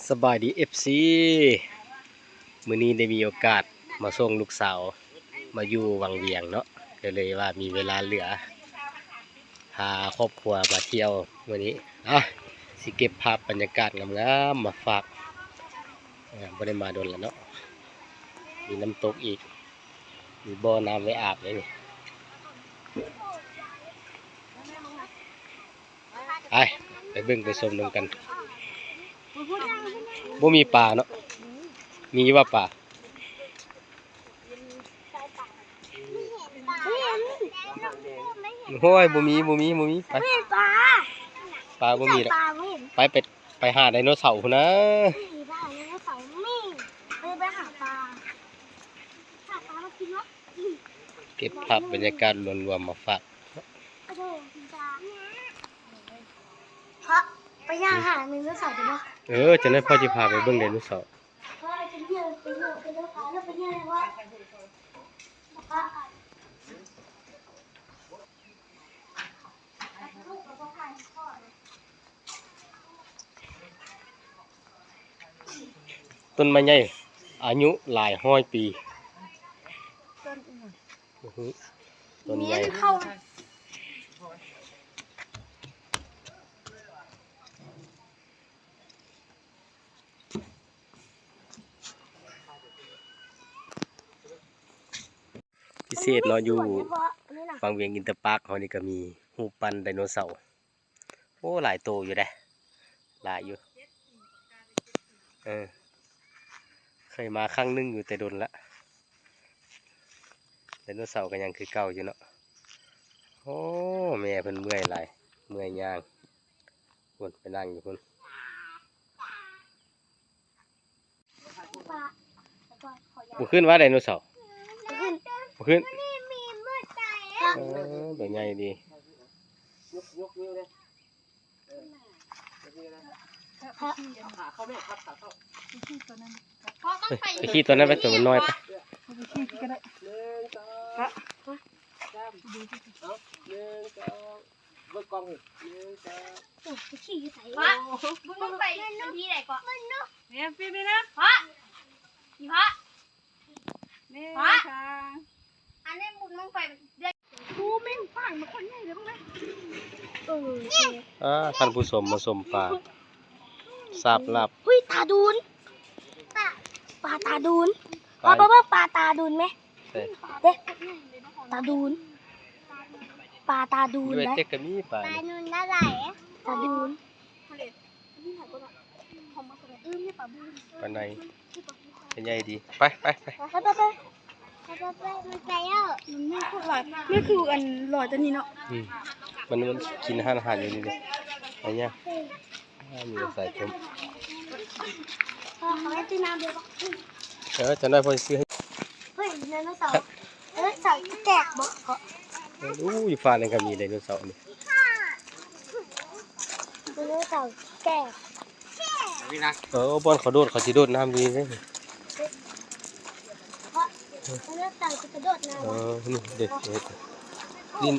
ສະບາຍດີ ເອັຟຊີ ມື້ນີ້ໄດ້ມີໂອກາດມາສົ່ງລູກສາວມາຢູ່ວັງວຽງເນາະ ກໍເລີຍວ່າມີເວລາເຫຼືອ ພາຄອບຄົວມາທ່ຽວມື້ນີ້. ອ່ະ ຊິເກັບພາບບັນຍາກາດງາມໆມາຝາກ ເອີ ບໍ່ໄດ້ມາດົນແລ້ວເນາະ. ມີນ້ຳຕົກອີກ ມີບໍ່ນ້ຳໄວ້ອາບເດ້ນີ້. ໄປ ໄປເບິ່ງໄປຊົມນຳກັນ. ບໍ່ມີປາເນາະ ມີຢູ່ວ່າປາ? ໂອ້ຍ ບໍ່ມີ ບໍ່ມີ ບໍ່ມີ. ໄປ ປາ ປາບໍ່ມີດອກ. ໄປ ໄປ ໄປຫາໄດໂນເສົາພຸ້ນນະ. ໄປຫາໄດໂນເສົາ ໄປຫາປາ ຫາປາມາກິນເນາະ. ເກັບພາບບັນຍາກາດລວມໆມາຝາກ. ເພາະໄປຍ່າງຫາໄດໂນເສົາໄດ້ບໍ່? ເອີ ຈັ່ງໃດພໍ່ຊິພາໄປເບິ່ງໄດໂນເສົາ. ເພາະໄປຍ່າງ ໄປຍ່າງ ໄປຍ່າງ ໄປຍ່າງ ຕົ້ນໄມ້ໃຫຍ່ອາຍຸຫຼາຍຮ້ອຍປີ. ຕົ້ນອີຫຍັງ? ບໍ່ຮູ້ ຕົ້ນໃຫຍ່. ພິເສດເນາະ ຢູ່ວັງວຽງອິນເຕີປາກເຮົານີ້ກໍມີຮູບປັ້ນໄດໂນເສົາ. ໂອ້ ຫຼາຍໂຕຢູ່ເດ້ ຫຼາຍຢູ່. ເອີ ເຄີຍມາຄັ້ງໜຶ່ງຢູ່ ແຕ່ດົນລະ. ໄດໂນເສົາກໍຍັງຄືເກົ່າຢູ່ເນາະ. ໂອ້ ແມ່ເພິ່ນເມື່ອຍຫຼາຍ ເມື່ອຍຍ່າງ. ພຸ້ນ ໄປນັ່ງຢູ່ພຸ້ນ. ບໍ່ຂຶ້ນວ່າໄດໂນເສົາ? ບໍ່ຂຶ້ນ ບໍ່ຂຶ້ນ. ເອີ ໂຕໃຫຍ່ດີ. ຍົກ ຍົກນິ້ວເດ້. ເອີ ຍົກນິ້ວເດ້. ເອີ ເອົາຂາເຂົ້າແມ່ ພັບຂາເຂົ້າ. ເອີ ໄປຂີ່ຕົວນັ້ນໄປ ຕົວມັນນ້ອຍໄປ. ເອົາໄປຂີ່ກໍໄດ້. ໜຶ່ງ ສອງ ສາມ. ເອົາ ໜຶ່ງ ສອງ ເບິ່ງກ້ອງນີ້ ໜຶ່ງ ສອງ. ໂອ້ຍ ໄປຂີ່ຢູ່ໃສ? ວະ ມຶງໄປທີ່ໃດເກາະ? ແມ່ນ ປີນີ້ນະ ພະ ອີພະ ໜຶ່ງ ພະ ສອງ. ອັນນີ້ບຸນບັ້ງໄຟ ໂອ້ ແມ່ງປາງມັນຄົນໃຫຍ່ເລີຍເບິ່ງນະ. ເອີ ອ່າ ທ່ານຜູ້ຊົມມາຊົມປາ ສາບລາບ. ເຮີ້ຍ ຕາດູນ ປາ ປາຕາດູນ. ປາ ເອົາໄປເບິ່ງປາຕາດູນແມ. ເດ້ ຕາດູນ ປາຕາດູນ ຢູ່ໄອເຕັກກໍມີປາ ຕາດູນ ຕາດູນ. ປາໃນ ປາໃຫຍ່ດີ. ໄປ ໄປ ໄປ ໄປ ໄປ ມັນໄປແລ້ວ. ມັນມີໂຄດຫຼາຍ ມັນຄືອັນລອຍຕົວນີ້ເນາະ. ອືມ ມັນ ມັນກິນອາຫານ ອາຫານຢູ່ນີ້ເດ້. ໄປຍາກ ອ່າ ມີສາຍຊົມ. ເອີ ຈັກໜ້ອຍພໍ່ຊິຊື້ໃຫ້. ເຮີ້ຍ ໄດໂນເສົາ ໄດໂນເສົາຊິແຕກບໍ່ເກາະ? ໂອ້ຍ ຢູ່ຟ້ານັ້ນກໍມີໄດໂນເສົານີ້. ໄດໂນເສົາແຕກ. ເອີ ບ່ອນເຂົາໂດດ ເຂົາຊິໂດດນ້ຳດີເດ້. ເອີ ນີ້ເດ້ ຫຼິ້ນ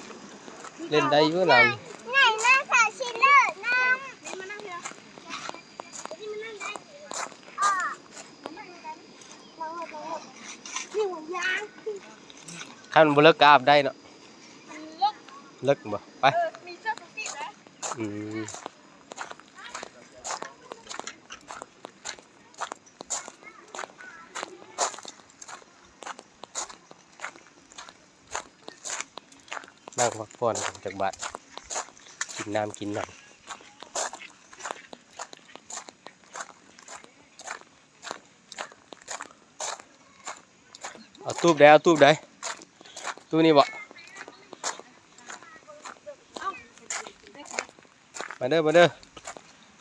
ຫຼິ້ນໄດ້ຢູ່ນ້ຳ. ຄັນບໍ່ເລິກກໍອາບໄດ້ເນາະ. ເລິກບໍ່? ໄປ. ອືມ. ນັ່ງພັກຜ່ອນຈັກບາດ ກິນນ້ຳກິນຫຍັງ. ເອົາຕູບໃດ ເອົາຕູບໃດ? ຕູ້ນີ້ບໍ່? ມາເດີ ມາເດີ.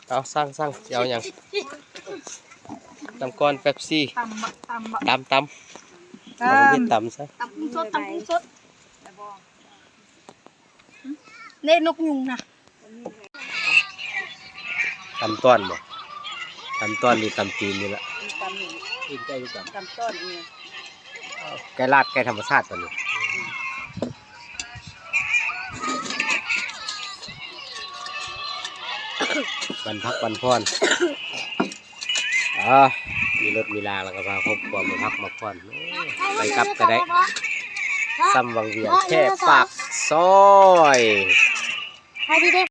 ເອົາ ສັ່ງ ສັ່ງ ຊິເອົາຫຍັງ? ນ້ຳກ້ອນ ເປັບຊີ. ຕຳ ຕຳ ຕຳ ຕຳ ຕຳ ຕຳຊະ ຕຳກຸ້ງສົດ ຕຳກຸ້ງສົດ. ເດ້ນົກຍຸງນະ. ຕຳຕ້ອນບໍ່? ຕຳຕ້ອນນີ້ຕຳຈີນນີ້ລະ. ຕຳນີ້ ຕີນໄກ່ຄືກັນ ຕຳຕ້ອນນີ້. ໄກ່ລາດ ໄກ່ທຳມະຊາດຕົວນີ້. ບັນພັກບັນພອນ. ອ່າ ມີລົດມີລາ ແລ້ວກໍພາຄອບຄົວມາພັກມາຜ່ອນ ໄປກັບກໍໄດ້ ຊ່ຳວັງວຽງແຄ່ປາກຊອຍ.